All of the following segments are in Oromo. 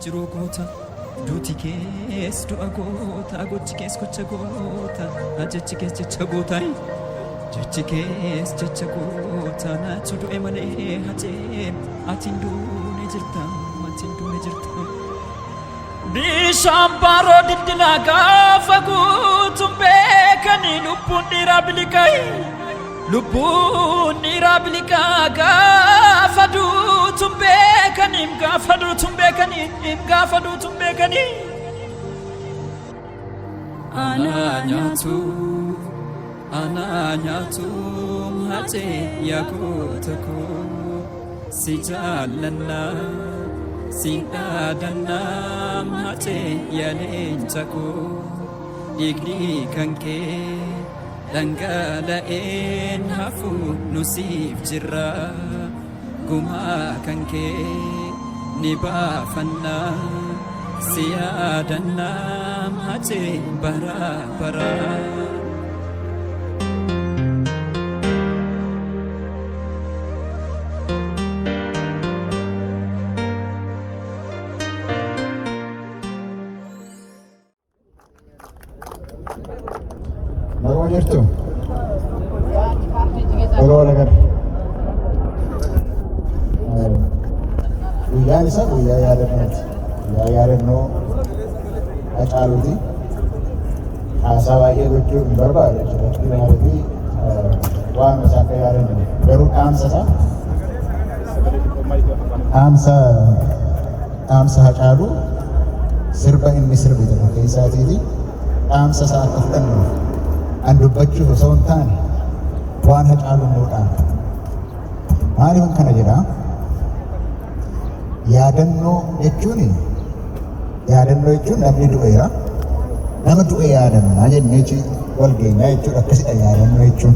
Jiruu goota, duuti kees du'a goota, gochi kees gocha goota, jechi kees jecha goota, jechi kees jecha goota. Naatu du'e malee hacee, ati hin duune jirta, ati hin duune jirta. Bishaan baaroo dildilaa gaafa guutuun beekanii lubbuun dhiiraa biliqaa. Lubbuun dhiiraa biliqaa gaafa duutuun beekanii, gaafa duutuun beekanii, gaafa duutuun beekanii. Anaa nyaatu, anaa nyaatu, hacee yaa goota koo, si jaallannaa, siin dhaadannaa, hacee yaa leenca koo, dhiigni kan kee dhangala'een hafu, nu siif jirra, gumaa kan kee ni baafannaa, si yaadannaa, hacee bara bara. Naguma jirtu? Yeroo wal agarra. Guyyaan isaa guyyaa yaadannooti. Guyyaa yaadannoo Hacaaluuti. Haasaa baay'ee gochuu hin barbaadu jechuudha. Maaliif waan isaa akka yaadannu garuu dhaamsa isaa, dhaamsa Hacaaluu sirba inni sirbe tokko keessaatiiti dhaamsa isaa akka fudhannuuf an dubbachuuf osoo hin taane waan Hacaaluun nuu dhaame. Maaliif kana jedhaa? Yaadannoo jechuun namni du'eera. Nama du'e yaadannaa jennee wal geenyaa jechuudha. Akkasidha yaadannoo jechuun.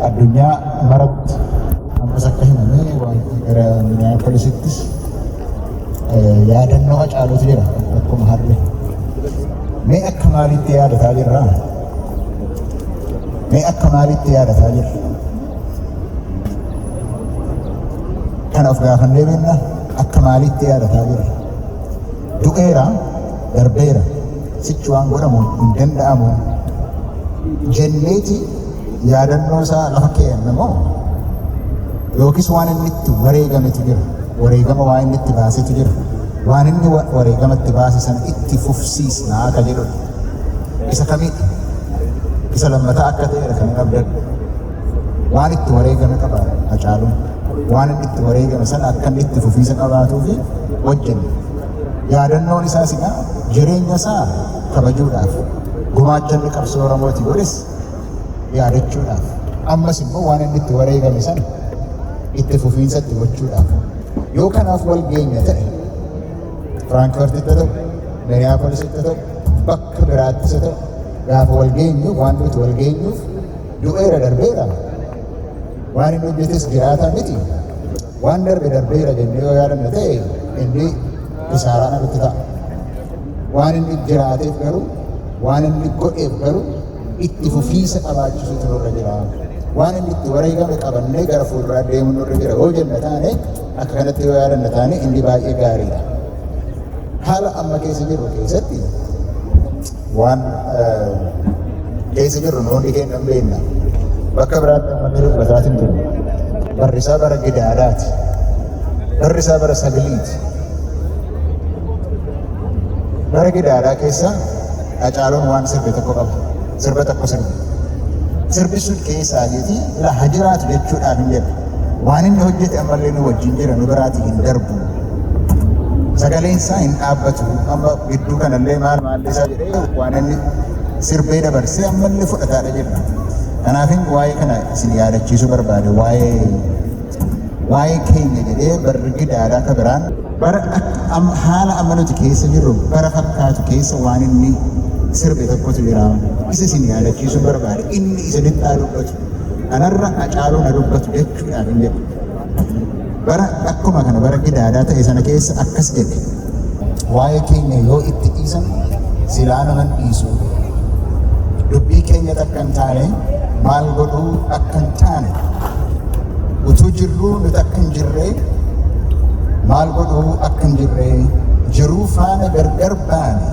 Addunyaa maratti ammas akka himame wanti gara Minneapolisittis yaadannoo Hacaaluutu jira akkuma harre. Mee akka maalitti yaadataa jirraa? Mee akka maalitti yaadataa jirra? Kana of gaafannee beekna, akka maalitti yaadataa jirra? Du'eera, darbeera, sichi waan godhamu hin danda'amu jenneeti yaadannoo isaa lafa keeyyanna moo yookiis waan inni itti wareegametu jira, wareegama waan inni itti baasetu jira, waan inni wareegama itti baase sana itti fufsiisnaa ka jedhudha. Isa kamiidha? Isa lammataa akka ta'edha kan hin abdadhu. Waan itti wareegame qaba Hacaaluun. Waan inni itti wareegame sana akka inni itti fufiisa qabaatuu fi hojjenne. Yaadannoon isaas egaa jireenya isaa kabajuudhaaf, gumaacha inni qabsoo Oromooti godhes yaadachuudhaaf, ammas immoo waan inni itti wareegame sana itti fufiinsa itti gochuudhaaf. Yoo kanaaf wal geenya ta'e, Firaankifartitti ta'u, Minneapolisitti ta'u, bakka biraattis ta'u, gaafa wal geenyu waan nuti wal geenyuuf du'eera, darbeera, waan inni hojjetes jiraata miti, waan darbe darbeera jennee yoo yaadanna ta'e inni kisaaraa namatti ta'a. Waan inni jiraateef garuu, waan inni godheef garuu itti fufiinsa qabaachisuutu nurra jira. Waan inni itti wareegame qabannee gara fuulduraa deemuu nurra jira yoo jenna taane, akka kanatti yoo yaadanna taane inni baay'ee gaariidha. Haala amma keessa jirru keessatti waan keessa jirru nu hundi keenya hin beekna. Bakka biraatti amma inni dubbataatiin ture. Barri isaa bara gidaaraati. Barri isaa bara sagliiti. Bara gidaaraa keessa Hacaaluun waan sirbe tokko qaba. Sirba tokko sirbe. Sirbi sun keessaatii ila haa jiraatu jechuudhaaf hin jedhu. Waan inni hojjete ammallee nu wajjin jira, nu biraatii hin darbu. Sagaleen isaa hin dhaabbatu. Amma gidduu kanallee maal maalli isaa jedhee waan inni sirbee dabarsee ammallee fudhataadha jirra. Kanaafin waa'ee kana isin yaadachiisuu barbaade. Waa'ee keenya jedhee barri gidaaraa akka biraan bara haala amma nuti keessa jirru bara fakkaatu keessa waan inni sirbe tokkotu jira. Isa isin yaadachiisuu barbaade, inni isinitti haa dubbatu. Anarra Hacaaluun na dubbatu jechuudhaaf hin jedhu. Bara akkuma kana bara gidaadaa ta'e sana keessa akkas jedhe. Waa'ee keenya yoo itti dhiisan silaa naman dhiisu. Dubbii keenya takka hin taane, maal godhuu akka hin taane, utuu jirruu nuti akka hin jirree, maal godhuu akka hin jirree, jiruu faana gargar baane,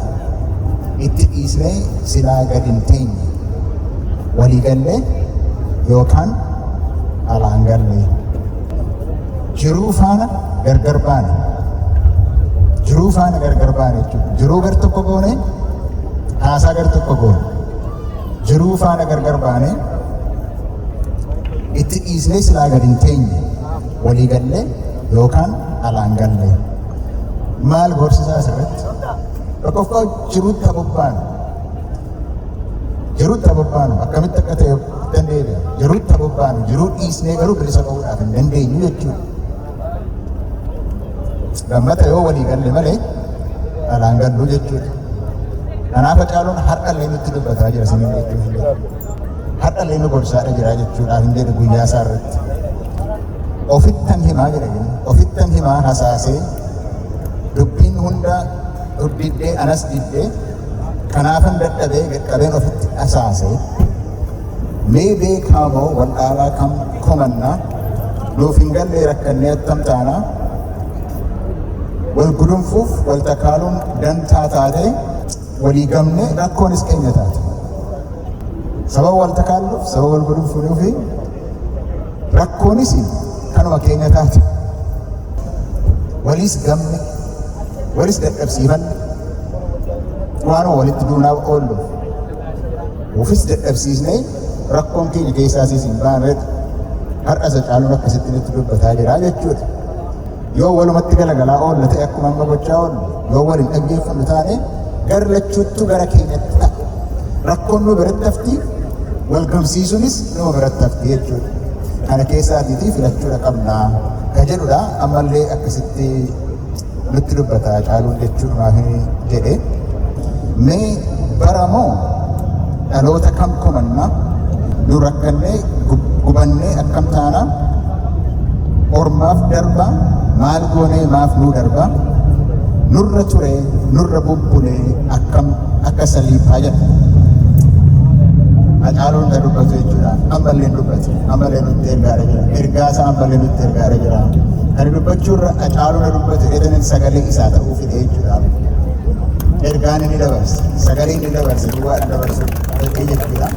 itti dhiisnee silaa gad hin teenye, walii gallee yookaan alaan gallee. Jiruu faana gargar baane. Jiruu faana gargar baane jechuudha. Jiruu gar tokko goone, haasaa gar tokko goone. Jiruu faana gargar baane, itti dhiisnee silaa gad hin teenye, walii gallee yookaan alaan gallee. Maal gorsisaa asirratti? Tokkoffaa, jiruutti habobbaanu. Jiruutti habobbaanu akkamitti akka ta'e dandeebi'a. Jiruutti habobbaanu, jiruu dhiisnee garuu bilisa ba'uudhaaf hin dandeenyu jechuudha. Lammata, yoo walii galle malee alaan galluu jechuudha. Kanaaf Hacaaluun har'allee nutti dubbataa jira siniin jechuuf hin jedhu. Har'allee nu gorsaadha jira jechuudhaaf hin jedhu guyyaa isaa irratti. Ofittan himaa jedha inni. Ofittan himaa hasaasee, dubbiin hunda diddee anas diddee, kanaafan dadhabee qaqqabeen ofitti hasaasee. Mee beekaa moo waldhaalaa kam komannaa, nuuf hin gallee rakkannee attam taanaa, wal gudunfuuf wal takaaluun dantaa taate, walii gamne rakkoonis keenya taate. Sababa wal takaalluuf, sababa wal gudunfuuf rakkoonis kanuma keenya taate. Waliis gamne, walis dadhabsiifanne, waanuma walitti duunaaf oolluuf. Ofis dadhabsiisnee rakkoon keenya keessaasiis hin baanedha. Har'a isa caaluun akkasitti nutti dubbataa jira jechuudha. Yoo walumatti galagalaa oolla ta'e, akkuma amma gochaa oollu, yoo wal hin dhaggeeffannu taane, gar lachuuttu gara keenyatti ta'a. Rakkoon nu biratti hafti, wal gamsiisuunis nu biratti hafti jechuudha. Kana keessaatiitii filachuudha qabnaa ka jedhudha, ammallee akkasitti nutti dubbata caaluun jechuudhumaaf jedhe. Mee bara moo dhaloota kam komanna, nu rakkannee gubannee akkam taana, ormaaf darba, maal goonee maaf nuu darba, nurra ture nurra bubbulee akkam akka saliiphaa jedha. Hacaaluun kan dubbatu jechuudha. Ammallee dubbatu. Ammallee nutti ergaadha jira. Ergaa isaa ammallee nutti ergaadha jira. Kan dubbachuurra Hacaaluun dubbatu jedhanii sagalee isaa ta'uu fide jechuudha. Ergaan inni dabarse, sagalee inni dabarse, duwwaa dabarsu jechuudha.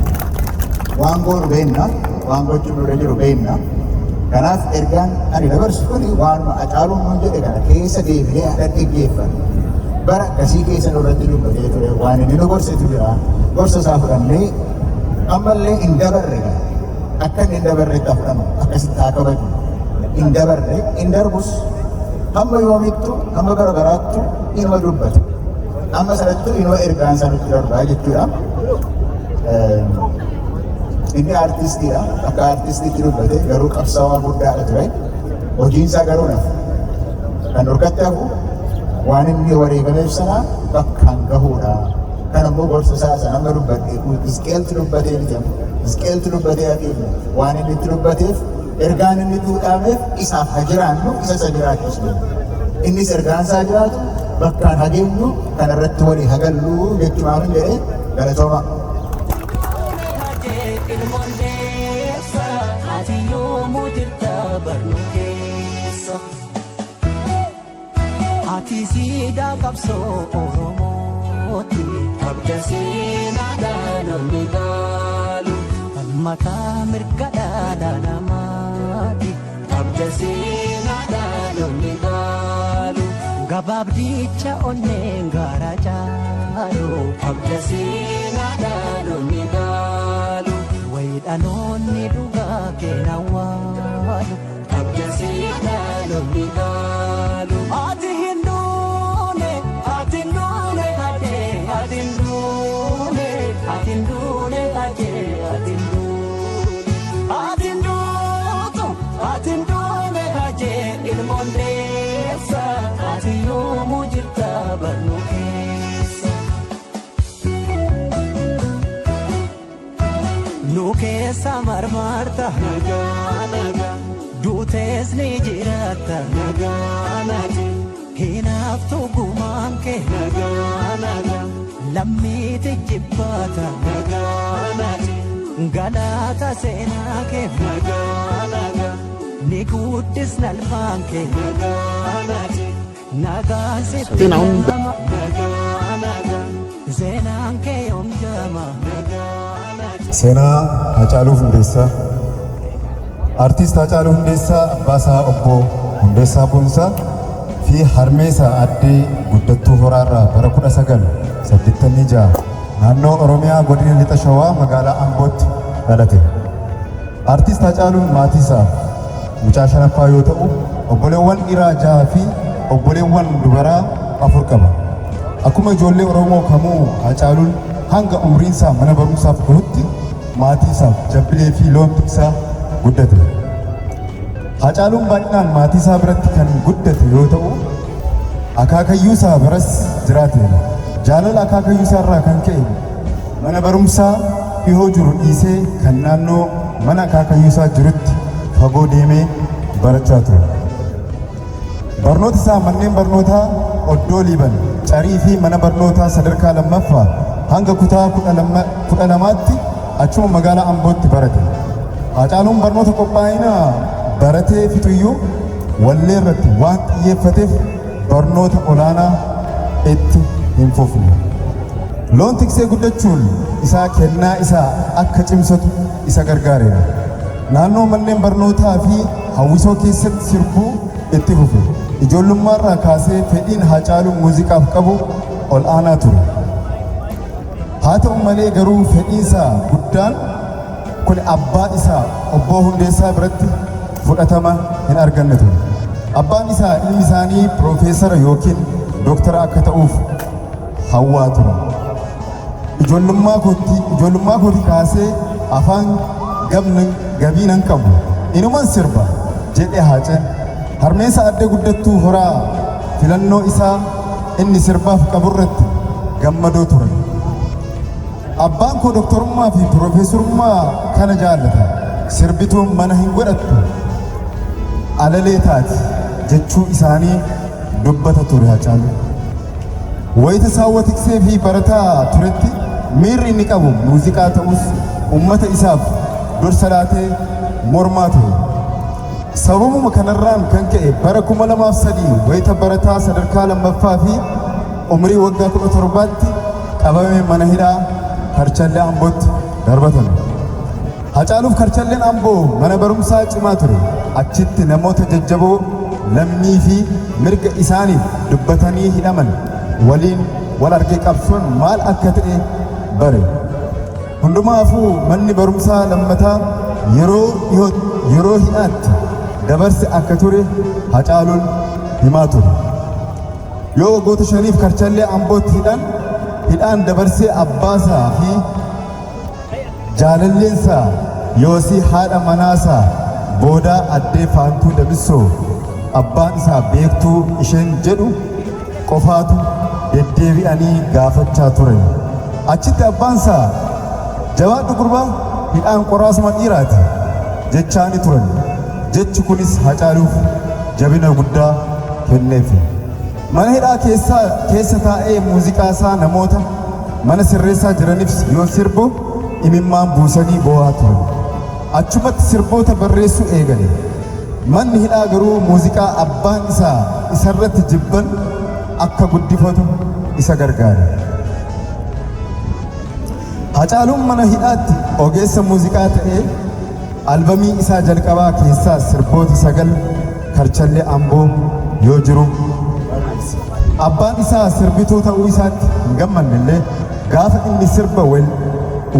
Waan goonu beenna, waan gochuun nurra jiru beenna. Kanaaf ergaan ani dabarsu kuni waanuma Hacaaluun nuun jedhe kana keessa deebinee akka dhaggeeffannu. Bara akkasii keessa nurratti dubbatee ture, waan inni nu gorsetu jira. Gorsa isaa fudhannee ammallee hin dabarre, akka inni hin dabarretti haa fudhannu, akkasitti haa kabaju. Hin dabarre, hin darbus, hamma yoomittu, hamma bara baraattu inuma dubbata. Amma sanattu inuma ergaan isaa nutti darbaa jechuudha. Inni aartistiidha. Akka aartistiitti dubbate, garuu qabsaa'aa guddaadha ture. Hojiin isaa garuu nafu. Kan dhorkatti hafu waan inni wareegameef sana bakkaan gahuudha. Kan ammoo gorsa isaa sana amma dubbadhe, Hisqeeltu dubbatee miti amma. Hisqeeltu dubbatee akeekne, waan inni itti dubbateef, ergaan inni itti dhaameef isaaf haa jiraannu, isa isa jiraachisu. Innis ergaan isaa jiraatu bakkaan hageenyu, kanarratti walii hagallu jechuudhaan jedhee, galatooma. Ilmoon deessa, ati yoomuu jirta barnuu keessa. Ati siidaa qabsoo Oromooti. Qabda seenaa dhaloonni dhaalu. Falmataa mirga dhala namaati. Qabda seenaa dhaloonni dhaalu. Gabaabdicha onneen gaara caalu. Qabda seenaa dhaloonni dhaalu. Wayi dhaloonni dhugaa keena waalu. Qabda seenaa dhaloonni dhaalu. Ati hin duune, ati hin duune hajee, ati hin duune, ati hin duune hajee, ati hin duune. Ati hin duutu, ati hin duune hajee, ilmoon deessa, ati yoomuu jirta barnuu keessa. Nu keessa. keessa marmarta. Nagaa nagaa. Duutees ni jiraatta. Nagaa nagaa. Hinaaftu gumaan kee. Nagaa nagaa. Lammiiti jibbaata. Nagaa nagaa. Galata seenaa kee. Nagaa nagaa. Ni guddisna ilmaan kee. Nagaa nagaa. Nagaan sitti ግን አሁን nama. Nagaa nagaa. Seenaan kee yoom jaama. Nagaa nagaa. Seenaa Haacaaluu Hundeessaa. Artiist Haacaaluu Hundeessaa abbaasaa obbo Hundeessaa Boonsaa fi harmeesaa addee Guddattuu Horaarraa bara 1986 naannoo Oromiyaa, godina Lixa Shawaa, magaalaa Ambootti dhalate. Artiist Haacaaluun maatii isaaf mucaa shanaffaa yoo ta'u, obboleewwan dhiiraa jaha fi obboleewwan dubaraa afur qaba. Akkuma ijoollee Oromoo kamuu, Haacaaluun hanga umriinsaa mana barumsaaf gahutti maatii isaaf jabbilee fi loon tiksaa guddate. Haacaaluun baay'inaan maatii isaa biratti kan guddate yoo ta'u, akaakayyuu isaa biras jiraateera. Jaalala akaakayyuu isaa irraa kan ka'e mana barumsaa dhihoo jiru dhiisee kan naannoo mana akaakayyuu isaa jirutti fagoo deemee barachaa ture. Barnoota isaa manneen barnootaa Oddoo Liiban, Carii fi mana barnootaa sadarkaa lammaffaa hanga kutaa 12tti achuma magaalaa Ambootti barate. Haacaaluun barnoota qophaa'inaa baratee fixuyyuu wallee irratti waan xiyyeeffateef barnoota olaanaa itti hin fufne. Loon tiksee guddachuun isaa kennaa isaa akka cimsatu isa gargaareera. Naannoo manneen barnootaa fi hawwisoo keessatti sirbuu itti fufe. Ijoollummaarraa kaasee fedhiin Haacaaluu muuziqaaf qabu ol aanaa ture. Haa ta'u malee garuu fedhiinsaa guddaan kun abbaa isaa obbo Hundeessaa biratti fudhatama hin arganne ture. Abbaan isaa ilmi isaanii piroofeesara yookiin dooktara akka ta'uuf hawwaa ture. Ijoollummaa kootii kaasee afaan gabii nan qabu. Inuman sirba jedhe Haaceen. Harmeensa adda Guddattuu Horaa filannoo isaa inni sirbaaf qaburratti gammadoo turan. Abbaan koo doktorummaa fi piroofeesarummaa kana jaallata. Sirbituun mana hin godhattu. Alalee taati jechuu isaanii dubbata ture Haacaaluu. Wayita saawwa tiksee fi barataa turetti miirri inni qabu muuziqaa ta'us, ummata isaaf dursa laatee mormaa ture. Sababuma kanarraan kan ka'e bara 2003 wayita barataa sadarkaa lammaffaa fi umrii waggaa 17tti qabamee mana hidhaa Karchallee Ambootti darbatame. Hacaaluuf Karchalleen Amboo mana barumsaa cimaa ture. Achitti namoota jajjaboo lammii fi mirga isaaniif dubbatanii hidhaman waliin wal argee qabsoon maal akka ta'e bare. Hundumaafuu manni barumsaa lammataa yeroo dhiyoo yeroo hidhaatti dabarse akka ture Hacaaluun himaa ture. Yoo waggoota 5f Karchallee Ambootti hidhaan dabarsee abbaasaa fi jaalalleensaa yoosii haadha manaasaa boodaa addee Faantuu Damissoo abbaan isaa beektuu isheen jedhu qofaatu deddeebi'anii gaafachaa turan. Achitti abbaan isaa, "Jabaadhu gurbaa, hidhaan qoraasuma dhiiraati," jechaani turan. Jechi kunis Hacaaluuf jabina guddaa kenneef. Mana hidhaa keessa taa'ee muuziqaa isaa namoota mana sirreessaa jiraniif yoo sirbu imimmaan buusanii boo'aa turan. Achumatti sirboota barreessuu eegale. Manni hidhaa garuu muuziqaa abbaan isaa isarratti jibban akka guddifatu isa gargaare. Hacaaluun mana hidhaatti ogeessa muuziqaa ta'ee albamii isaa jalqabaa keessaa sirboota sagal Karchallee Amboo yoo jiru abbaan isaa sirbituu ta'uu isaatti hin gammanne illee, gaafa inni sirba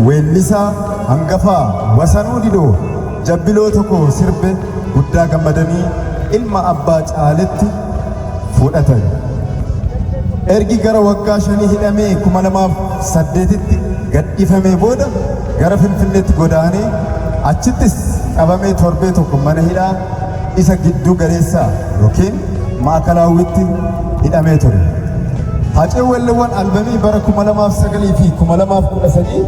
weellisaa hangafaa Wasanuu Didoo "Jabbiloo Tokko" sirbe guddaa gammadanii ilma abbaa caaletti fudhatan. Ergi gara waggaa 5 hidhamee 2008tti gadhiifamee booda gara Finfinneetti godaanee achittis qabamee torbee tokko mana hidhaa isa gidduu galeessaa yookiin Maakalaawwitti hidhamee ture. Hacee weelleewwan albamii bara 2009 fi 2013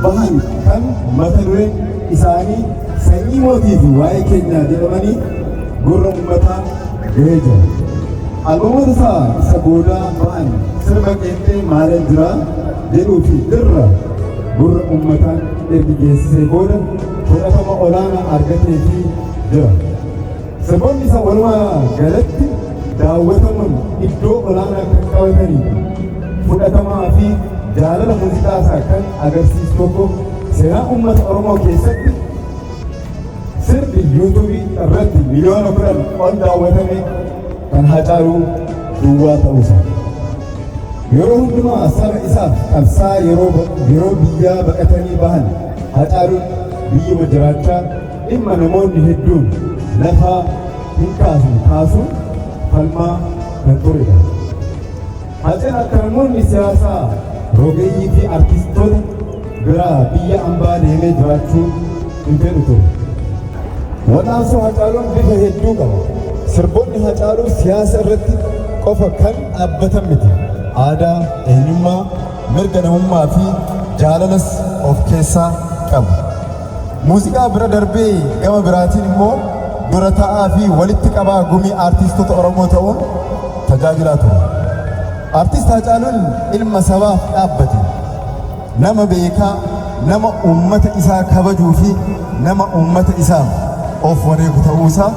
bahan kan mata dureen isaanii Sanyii Mootii fi Waa'ee Keenyaa jedhamanii gurra uummataa gahee jira. Albamoota isaa isa boodaa ba'an sirba qeenxee Maalan Jiraa jedhuu fi Dirra gurra uummataan ergi geessisee booda fudhatama olaanaa argateefii jira. Sirboonni isaa walumaa galatti daawwatamuun iddoo olaanaa kan qabatanii fi fudhatamaa fi jaalala muuziqaa isaa kan agarsiisu tokko seenaa uummata Oromoo keessatti sirbi yuutuubii irratti miliyoona 10 ol daawwatame kan Haacaaluu duwwaa ta'uusaa. Yeroo hundumaa saba isaaf qabsaa yeroo biyyaa baqatanii bahan Haacaaluun biyyuma jiraachaa dhimma namoonni hedduun lafaa hin kaasne kaasuun falmaa kan turedha. Haceen akka namoonni siyaasaa rogeeyyii fi artistoota biraa biyya ambaa deemee jiraachuu hin fedhu ture. Wal'aansoo Hacaaluun bifa hedduu qaba. Sirboonni Hacaaluu siyaasa irratti qofa kan dhaabbatan miti. Aadaa, eenyummaa, mirga namummaa fi jaalalas of keessaa qabu. Muuziqaa bira darbee gama biraatiin immoo dura taa'aa fi walitti qabaa gumii aartiistota Oromoo ta'uun tajaajilaa ture. Aartist Haacaaluun ilma sabaaf dhaabbate, nama beekaa, nama uummata isaa kabajuu fi nama uummata isaaf of wareegu ta'uusaa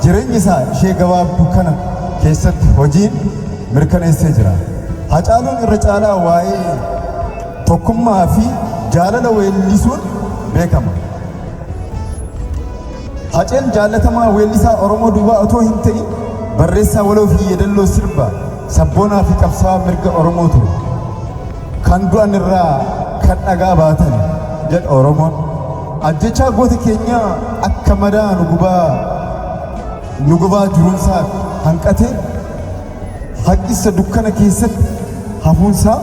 jireenya isaa ishee gabaabduu kana keessatti hojiin mirkaneessee jira. Haacaaluun irra caalaa waa'ee tokkummaa fi jaalala weellisuun beekama. Haceen jaallatamaa weellisaa Oromoo duwwaa otoo hin ta'in barreessaa waloo fi yeedalloo sirba sabboonaa fi qabsaa'aa mirga Oromoo ture. Kan du'an irraa kan dhagaa baatan jedha Oromoon. Ajjechaa goota keenyaa akka madaa nu gubaa nu gubaa jiruunsaa hanqatee Haqissa dukkana keessatti hafuunsaa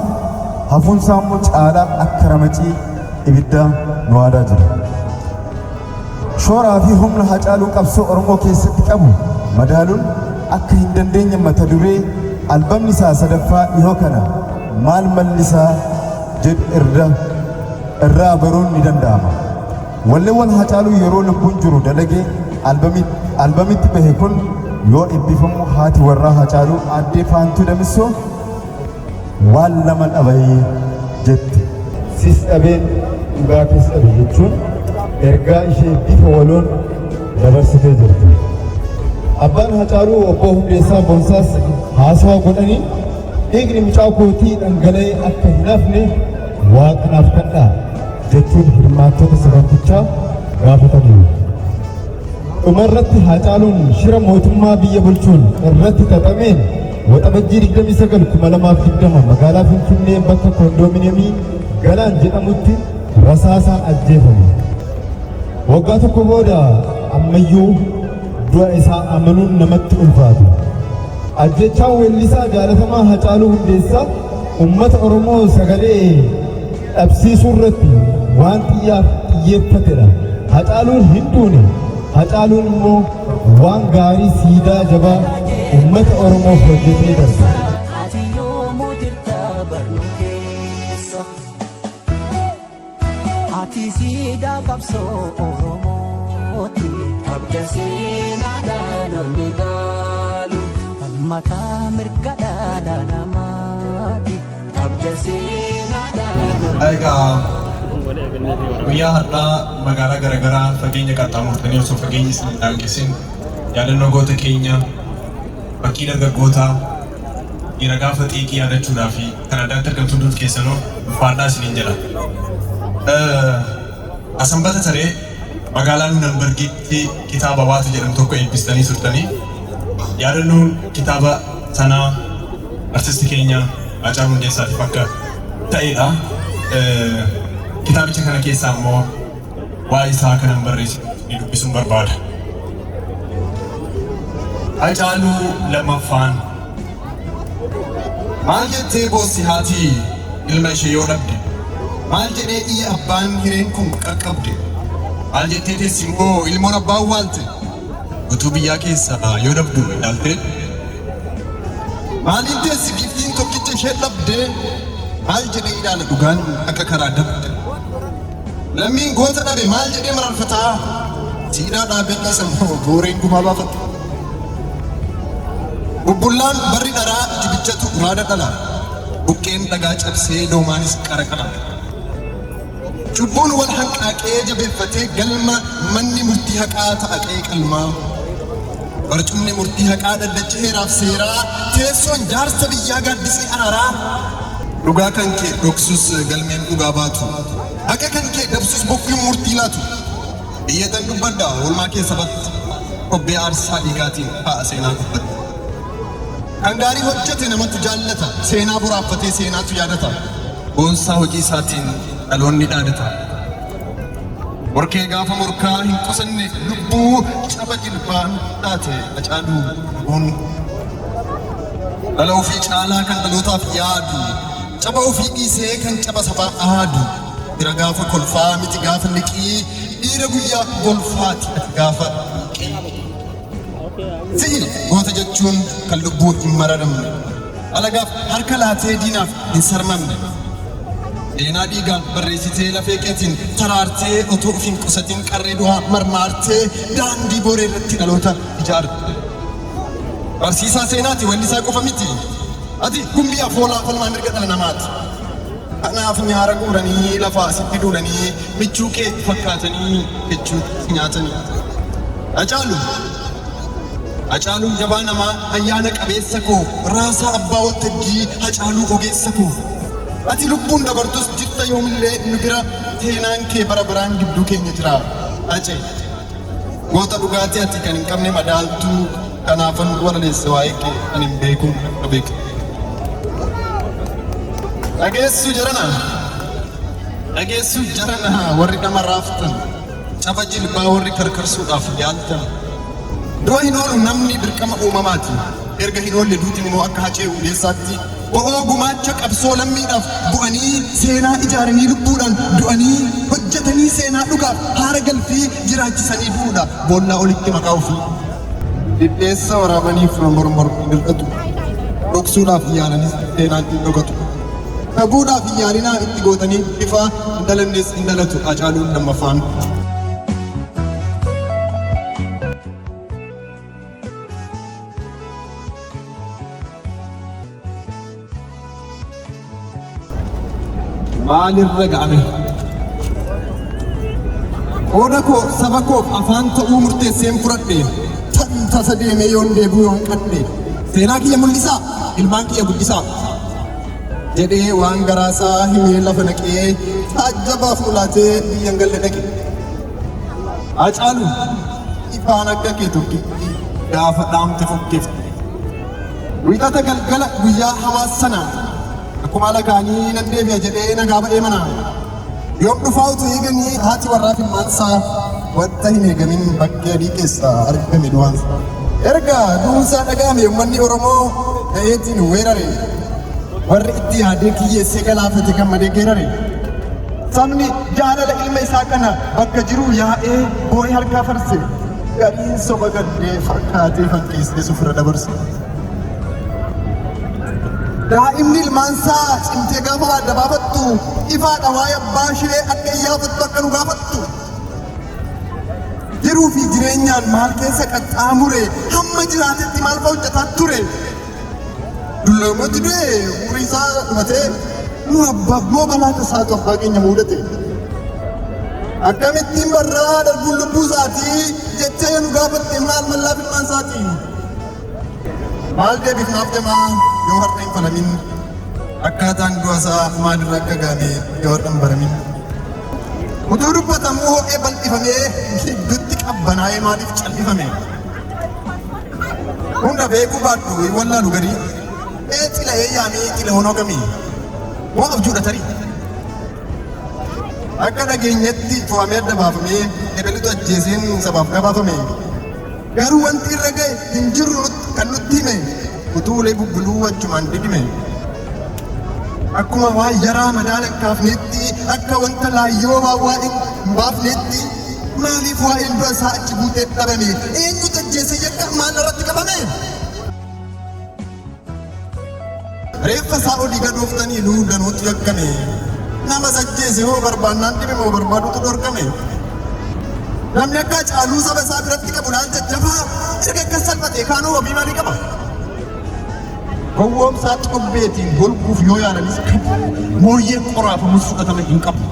hafuunsaa immoo caalaa akka ramacii ibiddaa nu aadaa jira. Shooraa fi humna Hacaaluun qabsoo Oromoo keessatti qabu madaaluun akka hin dandeenye mata duree albamni isaa sadaffaa dhihoo kana maal mallisaa jedhu irra irraa baruun ni danda'ama. Walleewwan Hacaaluu yeroo lubbuun jiru dalage albamitti bahe kun yoo ebbifamu haati warraa Hacaaluu aaddee Faantuu Damissoo waan lama dhabayee jette. Sis dhabeen dhugaa kees dhabe jechuun ergaa ishee bifa waloon dabarsitee jirti. Abbaan Hacaaluu Obbo Hundeessaa Boonsaas haasawaa godhaniin dhiigni mucaa kootii dhangala'ee akka hin hafne Waaqa naaf kadhaa jechuun hirmaattota sagantichaa gaafataniiru. Dhumarratti Haacaaluun shira mootummaa biyya bulchuun irratti xaxameen Waxabajjii 29, 2020 magaalaa Finfinnee bakka koondoominiyemii Galaan jedhamutti rasaasaan ajjeefame. Waggaa tokko booda ammayyuu du'a isaa amanuun namatti ulfaata. Ajjeechaan weellisaa jaalatamaa Hacaaluu Hundeessaa uummata Oromoo sagalee dhabsiisuu irratti waan xiyyeeffatedha. Hacaaluun hin duune. Hacaaluun immoo waan gaarii siidaa jabaa uummata Oromoof hojjetee darbe. Ati yoomuu jirta barnuu keessa. Ati siidaa qabsoo Oromooti. Qabda seenaadhaan namni gaalu. Falmataa mirga dhala namaati. Qabda seenaadhaan. Egaa guyyaa har'aa magaalaa garaagaraa fageenya qaxxaamurtanii osoo fageenyi isin hin daangessin yaadannoo goota keenya fakkii dargaggootaa dhiira gaafa xiiqii yaadachuudhaa fi kan addaatti argamtu hundumti keessanuu ulfaadhaa isiniin jedha. Asanbata taree magaalaa Nuunanbargitti kitaaba Waata jedhamu tokko eebbistanii turtanii. Yaadannoon kitaaba sanaa artisti keenya Haacaaluu Hundeessaatiif akka ta'edha. Kitaabicha kana keessaa immoo waa'ee isaa kanan barreesse dubbisuun barbaada. Hacaaluu lammaffaan Maal jettee boossi haati ilma ishee yoo dhabde? Maal jedhee iyya abbaan hireen kun qaqqabde? Maal jettee teessi immoo ilmoon abbaa awwaalte? Utuu biyyaa keessaa yoo dhabdu ilaaltee? Maaliin teessi giftiin tokkicha ishee dhabde? Maal jedhee ilaala dhugaan akka karaa dabde? Lammiin goota dhabe maal jedhee mararfataa? Siidaa dhaabee keessa immoo booreen gumaa baafata. Bubbullaan barri dharaa jibichatu raada dhala. Buqqeen dhagaa cabsee doomaanis qara qala. Cubbuun wal hanqaaqee jabeeffatee galma manni murtii haqaa ta'a qe'ee qalmaa. Barcumni murtii haqaa dhaddachi heeraaf seeraa teessoon jaarsa biyyaa gaaddisni araaraa. Dhugaa kan kee dhoksus galmeen dhugaa baatu. Haqa kan kee dabsus bokkuun murtii laatu. Biyyatan dubbadha oolmaa kee sabatti. Kobbee aarsaa dhiigaatiin kaa'a seenaa gubbatti. Kan gaarii hojjete namatu jaallata. Seenaa boraaffatee seenaatu yaadata. Boonsaa hojii isaatiin dhaloonni dhaadata. Morkee gaafa morkaa hin qusanne lubbuu caba jilbaan dhaate Hacaaluu lubbuun. Dhala ofii caalaa kan dhalootaaf yaadu. Caba ofii dhiisee kan caba sabaa aadu. Dhiira gaafa kolfaa miti gaafa liqii. Dhiira guyyaa golfaati ati gaafa liqii. Si'i goota jechuun kan lubbuun hin mararamne. Alagaaf harka laatee diinaaf hin sarmamne. Seenaa dhiigaan barreessitee lafee keetiin taraartee otoo of hin qusatin qarree du'aa marmaartee daandii booree irratti dhaloota ijaarte. Barsiisaa seenaati weellisaa qofa miti. Ati gumbii afoolaa falmaa mirga dhala namaati. Kanaaf nyaara guuranii lafaa sitti duulanii michuu kee fakkaatanii kichuu si nyaatanii. Hacaalu Hacaaluu jabaa namaa ayyaana qabeessa koo raasaa abbaa waltajjii Hacaaluu ogeessa koo. Ati lubbuun dabartus jirta yoomillee nu bira seenaan kee bara baraan gidduu keenya jira. Hace goota dhugaatii ati kan hin qabne madaaltuu kanaafan walaleesse waa'ee kee kan hin beekuun akka beektu. Dhageessuu jarana dhageessuu jarana warri dhama raaftan caba jilbaa warri karkarsuudhaaf yaaltan. Du'a hin oolu namni dirqama uumamaati. Erga hin oolle duuti immoo akka Hacee Hundeessaatti bo'oo gumaacha qabsoo lammiidhaaf bu'anii seenaa ijaaranii lubbuudhaan du'anii hojjetanii seenaa dhugaaf haara galfii jiraachisanii du'uudha boollaa olitti maqaa ofii. Dhidheessa waraabaniif mormor hin hir'atu. Dhoksuudhaaf yaalanis seenaan hin dhokatu. Dhabuudhaaf yaalinaa itti gootanii bifa hin dhalannes hin dhalatu Hacaaluun lammaffaan. Maalirra ga'ame? Qooda koo saba koof afaan ta'uu murteesseen fudhadhe. Tan tasa deemee yoon deebi'u yoon qadhe. Seenaa kiyya mul'isaa, ilmaan kiyya guddisaa. Jedhee waan garaasaa himee lafa naqee taajjabaaf mulaatee biyyan galle dhaqe. Hacaalu ifaan akka kee tokkitti gaafa dhaamte fokkifte. Wiixata galgala guyyaa hamaa sana akkuma ala kaanii nan deebi'a jedhee nagaa ba'ee mana. Yoom dhufaa utuu eeganii haati warraa fi ilmaansaa wanta hin eegamin bakkee adii keessaa argame du'aansaa. Erga du'uunsaa dhaga'ame uummanni Oromoo ka'eetiin weerare. Warri itti yaadee kiyyeessee galaafate gammadee geerare. Sabni jaalala ilma isaa kana bakka jiruu yaa'ee boo'ee harkaa farse. Gariin soba gaddee fakkaatee fakkeessee sufra dabarse. Daa'imni ilmaansaa cimtee gaafa adda baafattu ifaadha waa'ee abbaa ishee akka iyyaafattu akka nu gaafattu. Jiruu fi jireenyaan maal keessa qaxxaamure hamma jiraatetti maal fa'a hojjetaa ture. Dulloomotti du'e umurii isaa dhumatee nu abbaaf moo balaa tasaatu abbaa keenya muudate. Akkamittiin barraa darbuun lubbuu isaatii jettee nu gaafatte maal mallaaf ilmaan isaatii. Maal deebifnaaf jamaa yoo har'a hin falamin akkaataan du'a isaa maalirra akka ga'ame yoo har'a hin baramin. Utuu dubbatamuu ho'ee bal'ifamee gidduutti qabbanaa'ee maaliif cal'ifame? Hunda beekuu baadhu hin wallaalu garii. Ee xila'ee yaamii xila'oonoo gamii. Moo abjuudha tarii? Akka dhageenyetti fo'amee adda baafamee ebelutu ajjeeseen sabaaf gabaafame. Garuu wanti irra ga'e hin jiru kan nutti hime utuu ulee bubbuluu achumaan didime. Akkuma waan yaraa madaala hin kaafneetti akka wanta laayyoo waan waa'ee hin baafneetti maaliif waa'een du'a isaa achi buutee dhabame? Eenyutu ajjeese yakka maal irratti qabame? Reeffa isaa olii gad ooftanii nuu danootu yakkame. Nama sajjeese hoo barbaannaan dhibe moo barbaadutu dhorkame? Namni akka Hacaaluu saba isaa biratti qabu laal jajjabaa erga akkas salphatee kaanoo wabii maalii qaba? Gowwoomsaa xobbeetiin golguuf yoo yaalanis mooyyeen qoraafamus fudhatama hin qabu.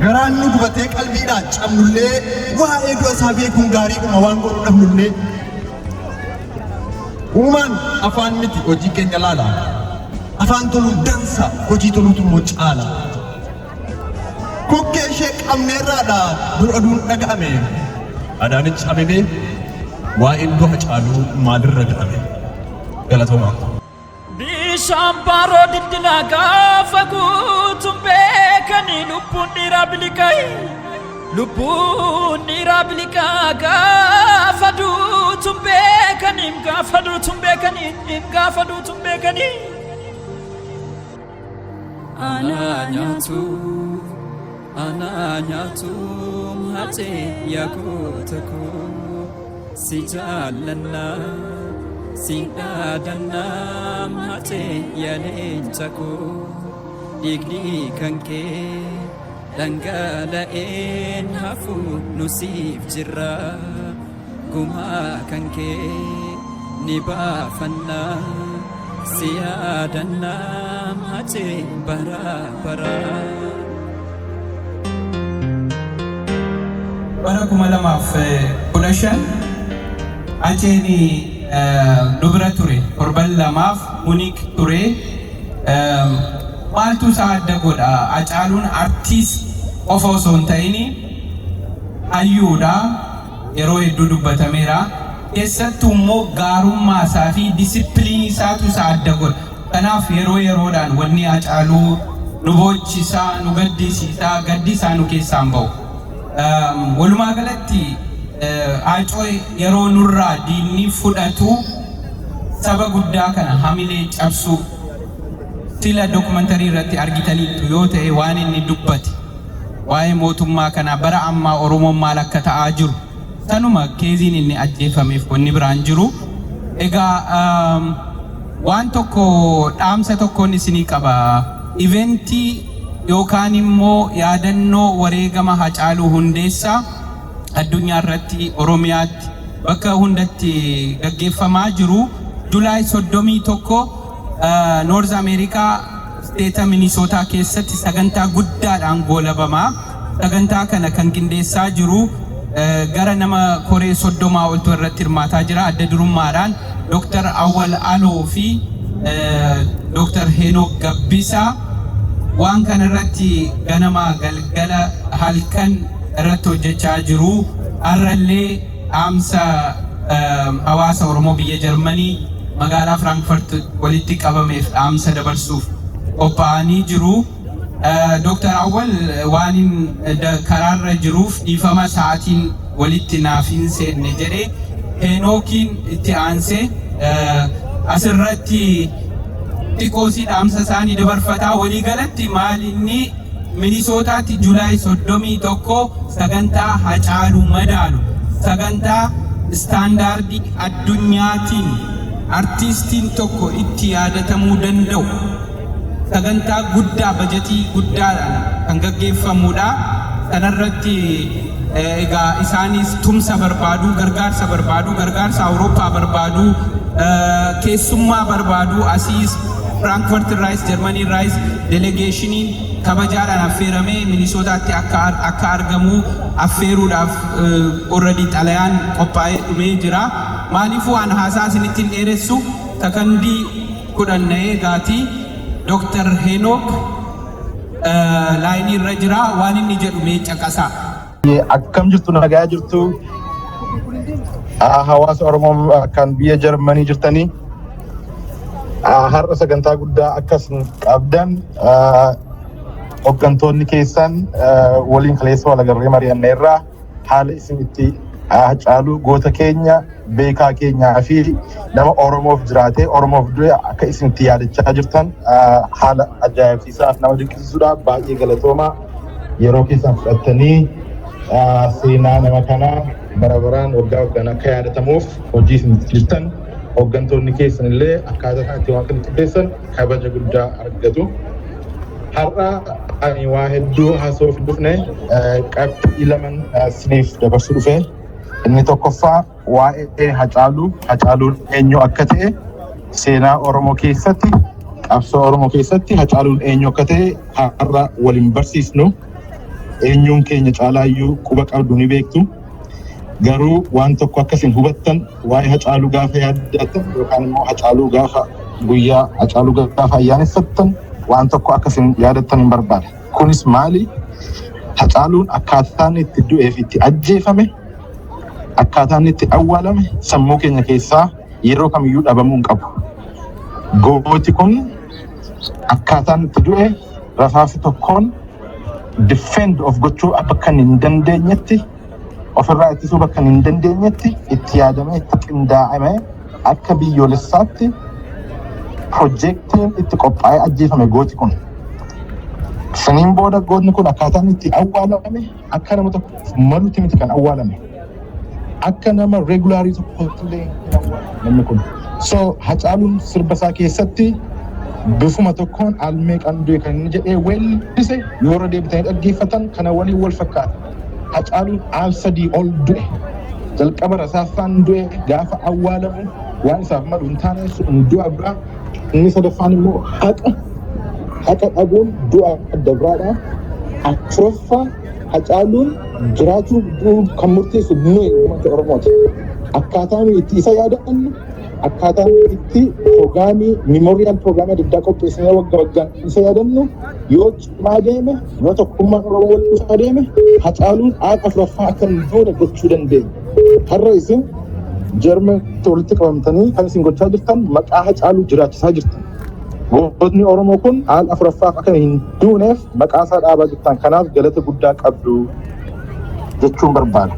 Garaan nu gubatee qalbiidhaan cabnullee, waa'ee du'a isaa beekuun gaariidhuma waan godhu dhabnullee. Uumaan afaan miti, hojii keenya laala. Afaan toluun dansa, hojii toluutu immoo caala. Kokkee ishee qabneerraadha dur oduun dhaga'ame. Adaanech Abeebee, waa'een du'a Hacaaluu maalirra ga'ame? Galatoomaa. Bishaan baaroo dildilaa gaafa guutuun beekanii, lubbuun dhiiraa biliqaa, lubbuun dhiiraa biliqaa gaafa duutuun beekanii, gaafa duutuun beekanii, gaafa duutuun beekanii. Anaa nyaatu, anaa nyaatu, hacee yaa goota koo, si jaallannaa, si dhaadannaa, hacee yaa leenca koo, dhiigni kan kee dhangala'een hafu, nu siif jirra, gumaa kan kee ni baafannaa, si yaadannaa, hacee bara bara. Bara 2015 Haceen nu bira ture, torban 2f Munich ture. Maaltu isaa adda godha? Hacaaluun artiist qofa osoo hin ta'in hayyuudha. Yeroo hedduu dubbatameera. Keessattuu immoo gaarummaa isaa fi disipiliinii isaatu isa adda godha. Kanaaf yeroo yeroodhaan wanni Hacaaluu nu boochisaa, nu gaddisiisaa, gaddi isaa nu keessaan ba'u. Walumaa galatti Haacoo yeroo nurraa diinni fudhatu saba guddaa kana hamilee cabsuu, sila documentary irratti argitaniittu yoo ta'e, waan inni dubbate waa'ee mootummaa kanaa, bara ammaa Oromoon maal akka ta'aa jiru, sanuma keeziin inni ajjeefameef wanni biraan jiru. Egaa waan tokko, dhaamsa tokkoon isinii qaba. Eventii yookaan immoo yaadannoo wareegama Hacaaluu Hundeessaa addunyaa irratti, Oromiyaatti, bakka hundatti gaggeeffamaa jiru, July 31 North America, state Minisootaa keessatti sagantaa guddaadhaan goolabamaa. Sagantaa kana kan qindeessaa jiru gara nama koree 30 oltu irratti hirmaataa jira. Adda durummaadhaan Dr. Awwal Aloo fi Dr. Henook Gabbisaa waan kana irratti ganama, galgala, halkan irratti hojjechaa jiru. Har'allee dhaamsa hawaasa Oromoo biyya Jarmanii magaalaa Firaankfurt walitti qabameef dhaamsa dabarsuuf qophaa'anii jiru. Dr. Awwal waan karaarra jiruuf dhiifama, sa'aatiin walitti naaf hin seenne jedhe. Heenookiin itti aansee asirratti xiqqoosii dhaamsa isaanii dabarfataa. Waliigalatti maal inni, Minisootaatti July 31 sagantaa Hacaaluu madaalu, sagantaa istaandaardii addunyaatiin artiistiin tokko itti yaadatamuu danda'u, sagantaa guddaa bajetii guddaadhaan kan gaggeeffamudha. Sanarratti egaa isaanis tumsa barbaadu, gargaarsa barbaadu, gargaarsa Awurooppaa barbaadu, keessummaa barbaadu. Asiis Firaankfurt irraayis, Jarmanii irraayis delegationiin kabajaadhaan affeeramee Minisootaatti akka argamu affeeruudhaaf already xalayaan qophaa'ee dhumee jira. Maaliifuu an haasaa isinitti hin dheeressu, sakandii 10 na eegaatii Dr. Henook lineii irra jira, waan inni jedhu mee caqasaa. Akkam jirtu? Nagaa jirtu? Hawaasa Oromoo kan biyya Jarmanii jirtanii, har'a sagantaa guddaa akkas qabdan hooggantoonni keessan waliin kaleessa wal agarree mari'anneerraa. Haala isin itti Hacaaluu goota keenya, beekaa keenyaa fi nama Oromoof jiraatee Oromoof du'e akka isin itti yaadachaa jirtan haala ajaa'ibsiisaaf nama dinqisiisudha. Baay'ee galatoomaa, yeroo keessan fudhattanii seenaa nama kanaa bara baraan, waggaa waggaan akka yaadatamuuf hojii isin itti jirtan, hooggantoonni keessan illee akkaataa kanatti waan kana qindeessan kabaja guddaa argatu. Har'a ani waa hedduu haasa'uuf hin dhufne, qabxii laman isiniif dabarsuu dhufe. Inni tokkoffaa waa'ee Hacaaluu, Hacaaluun eenyu akka ta'e, seenaa Oromoo keessatti, qabsoo Oromoo keessatti Hacaaluun eenyu akka ta'e har'a waliin barsiisnu. Eenyuun keenya caalaayyuu quba qabdu, ni beektu. Garuu waan tokko akkasiin hubattan, waa'ee Hacaaluu gaafa yaaddattan yookaan immoo Hacaaluu gaafa, guyyaa Hacaaluu gaafa ayyaaneffattan, waan tokko akkasiin yaadattan hin barbaada. Kunis maali? Hacaaluun akkaataan itti du'ee fi itti ajjeefame, akkaataan itti awwaalame sammuu keenya keessaa yeroo kamiyyuu dhabamuu hin qabu. Gooti kun akkaataan itti du'e rasaasa tokkoon defend of gochuu bakka hin dandeenyetti, ofirraa ittisuu bakka hin dandeenyetti, itti yaadamee, itti qindaa'amee, akka biyyoolessaatti pirojektiin itti qophaa'ee ajjeefame gooti kun. Saniin booda gootni kun akkaataan itti awwaalame akka nama tokko malutti miti kan awwaalame. Akka nama regular tokkotti illee hin awwaalame namni kun. So Hacaaluun sirba isaa keessatti bifuma tokkoon almeeqan du'e kan inni jedhee weellise yoo irra deebitanii dhaggeeffatan kana waliin wal fakkaata. Hacaaluun al sadii ol du'e. Jalqaba rasaasaan du'e, gaafa awwaalamu waan isaaf malu hin taane, sun du'a biraa. Inni sadaffaan immoo haqa dhabuun du'a adda biraadha. Afuraffaa, Hacaaluun jiraachuu du'uu kan murteessu nuyi uummata Oromooti. Akkaataa nuyi itti isa yaadannu, akkaataa nuyi itti pirogiraamii, memorial piroogiraamii adda addaa qopheessinee waggaa waggaan isa yaadannu yoo cimaa deeme, yoo tokkummaan Oromoo wal dhufaa deeme, Hacaaluun al afuraffaa akka hin duune gochuu dandeenya. Har'a isin Jarmanitti walitti qabamtanii kan isin gochaa jirtan maqaa Hacaaluu jiraachisaa jirtan. Gootni Oromoo kun al afuraffaaf akka hin duuneef maqaa isaa dhaabaa jirtan. Kanaaf galata guddaa qabdu jechuun barbaada.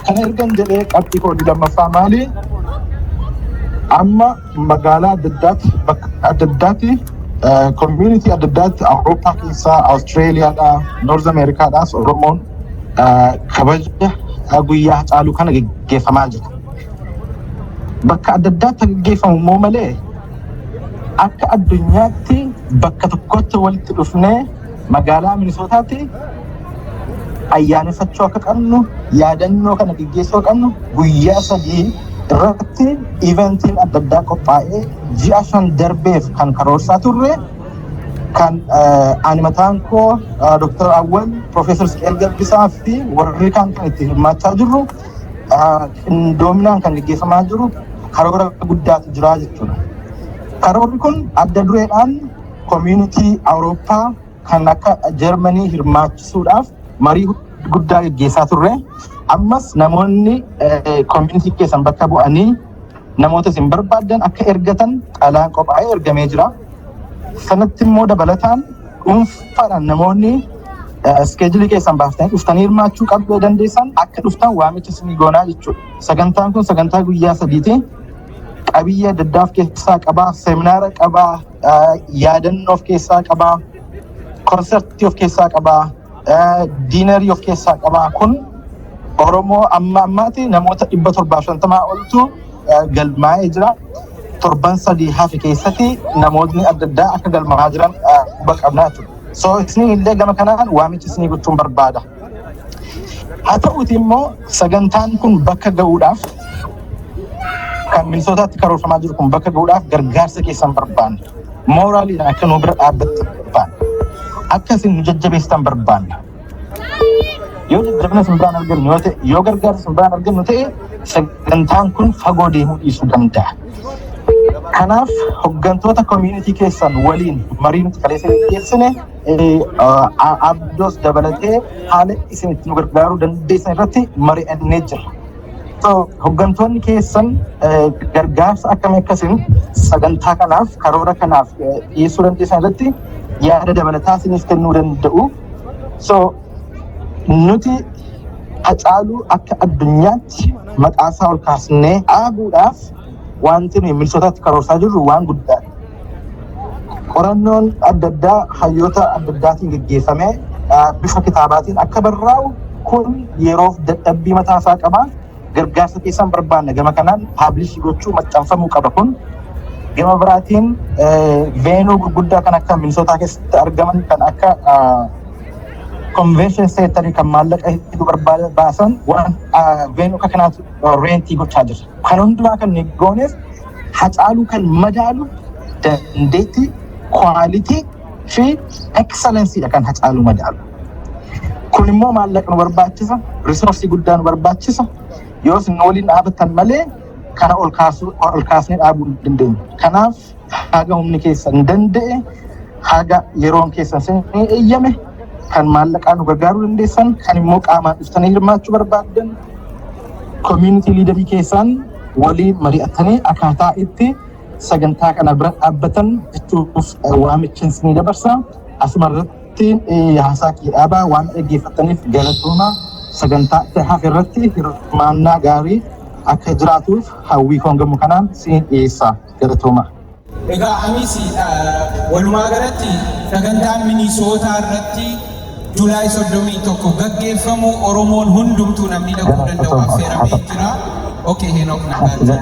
Kana ergan jedhee, qabxii koodii lammaffaa maali? Amma magaalaa adda addaatti, bakka adda addaatti, community adda addaatti, Awurooppaa keessaa, Awustreeliyaadhaa, North Ameerikaadhaas Oromoon kabaja guyyaa Hacaaluu kana geggeeffamaa jira. Bakka adda addaatti geggeeffamu immoo malee, akka addunyaatti bakka tokkotti walitti dhufnee magaalaa Minisootaatti ayyaaneffachuu akka qabnu, yaadannoo kana geggeessuu akka qabnu, guyyaa 3 irratti eventiin adda addaa qophaa'ee ji'a 5 darbeef kan karoorsaa turre, kan ani mataan koo, Dr. Awwal, Profeesar Isqeel Gabbisaa fi warri kaan kan itti hirmaachaa jirru, qindoominaan kan geggeeffamaa jiru karoora guddaatu jira jechuudha. Karoorri kun adda dureedhaan community Awurooppaa kan akka Jarmanii hirmaachisuudhaaf marii guddaa geggeessaa turre. Ammas namoonni community keessan bakka bu'anii namoota isin barbaaddan akka ergatan xalayaan qophaa'ee ergamee jira. Sanatti immoo dabalataan dhuunfaadhaan namoonni schedule keessan baaftanii dhuftanii hirmaachuu qabdu dandeessan akka dhuftan waamicha isinii goonaa jechuudha. Sagantaan kun sagantaa guyyaa 3ti. Qabiyyee adda addaa of keessaa qabaa, seminaara qabaa, yaadannoo of keessaa qabaa, konsertii of keessaa qabaa, dinner of keessaa qabaa. Kun Oromoo amma ammaati namoota 750 oltu galmaa'ee jira. Torban 3 hafe keessatti namootni adda addaa akka galmaa'aa jiran quba qabnaa jechuudha. So isin illee gama kanaan waamicha isinii gochuun barbaada. Haa ta'uuti immoo sagantaan kun bakka ga'uudhaaf, kan Minisootaatti karoorfamaa jiru kun bakka ga'uudhaaf, gargaarsa keessan barbaanna. Moraaliidhaan akka nu bira dhaabbattan barbaanna. Akka isin nu jajjabeessitan barbaanna. Yoo jajjabina isin biraan argannu yoo ta'e, yoo gargaarsa isin biraan argannu ta'e, sagantaan kun fagoo deemuu dhiisuu danda'a. Kanaaf hooggantoota community keessan waliin marii nuti kaleessa geggeessine, abdoos dabalatee, haala isin itti nu gargaaruu dandeessan irratti mari'annee jirra. So hooggantoonni keessan gargaarsa akkamii akkasiin sagantaa kanaaf, karoora kanaaf dhiyeessuu dandeessan irratti yaada dabalataa isiniif kennuu danda'u. So nuti Hacaaluu akka addunyaatti maqaasaa ol kaasnee dhaabuudhaaf wanti nuyi Minisootaatti karoorsaa jirru waan guddaadha. Qorannoon adda addaa hayyoota adda addaatiin geggeeffamee bifa kitaabaatiin akka barraa'u, kun yeroof dadhabbii mataa isaa qaba. Gargaarsa keessan barbaanna, gama kanaan publish gochuu, maxxanfamuu qaba kun. Gama biraatiin venue gurguddaa kan akka Minisootaa keessatti argaman, kan akka convention centerii, kan maallaqa hedduu barbaada baasan, waan venue akka kanaatu rentii gochaa jira. Kan hundumaa kan gooneef Hacaaluu kan madaalu dandeettii, quality fi excellenceiidha kan Hacaaluu madaalu. Kun immoo maallaqa nu barbaachisa, resourceii guddaa nu barbaachisa. Yoo isin waliin dhaabattan malee kana ol kaasuu, ol kaasnee dhaabuu hin dandeenyu. Kanaaf haga humni keessan danda'e, haga yeroon keessan isin eeyyame, kan maallaqaa nu gargaaruu dandeessan, kan immoo qaamaan dhuftanii hirmaachuu barbaaddan, community leaderii keessan waliin mari'atanii akkaataa itti sagantaa kana bira dhaabbatan jechuuf waamicha isinii dabarsa. Asuma irratti haasaa kiyya dhaabaa. Waan dhaggeeffataniif galatooma. Sagantaa itti hafe irratti hirmaannaa gaarii akka jiraatuuf hawwii koon gamu kanaan isin dhiyeessa. Galatooma. Egaa anis walumaa galatti sagantaan Minisootaa irratti July 31 gaggeeffamu Oromoon hundumtuu namni dhaquu danda'u affeeramee jira. Okay, Henook nagaatti.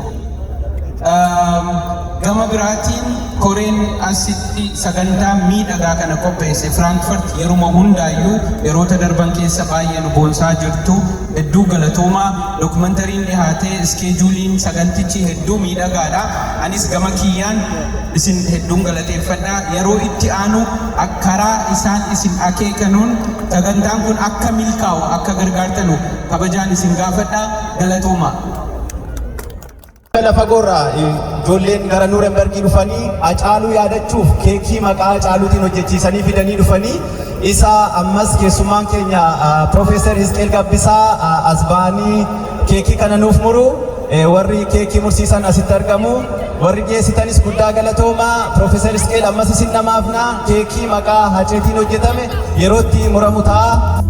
Gama biraatiin koreen asitti sagantaa miidhagaa kana qopheesse Frankfurt yeruma hundaayyuu yeroota darban keessa baay'ee nu boonsaa jirtu, hedduu galatoomaa. Documentaryn dhihaatee, scheduleiin sagantichi hedduu miidhagaadha. Anis gama kiyyaan isin hedduun galateeffadha. Yeroo itti aanu karaa isaan isin akeekanuun sagantaan kun akka milkaa'u akka gargaartanu kabajaan isin gaafadha. Galatoomaa. Lafa fagoorraa ijoolleen gara Nuurenbergii dhufanii Hacaaluu yaadachuuf keekii maqaa Hacaaluutiin hojjechiisanii fidanii dhufanii, isa ammas keessummaan keenya Piroofeesar Hisqeel Gabbisaa as ba'anii keekii kana nuuf muru. Warri keekii mursiisan asitti argamu. Warri dhiyeessitanis guddaa galatoomaa. Piroofeesar Hisqeel, ammas isin namaafna, keekii maqaa Haceetiin hojjetame yerootti muramu ta'a.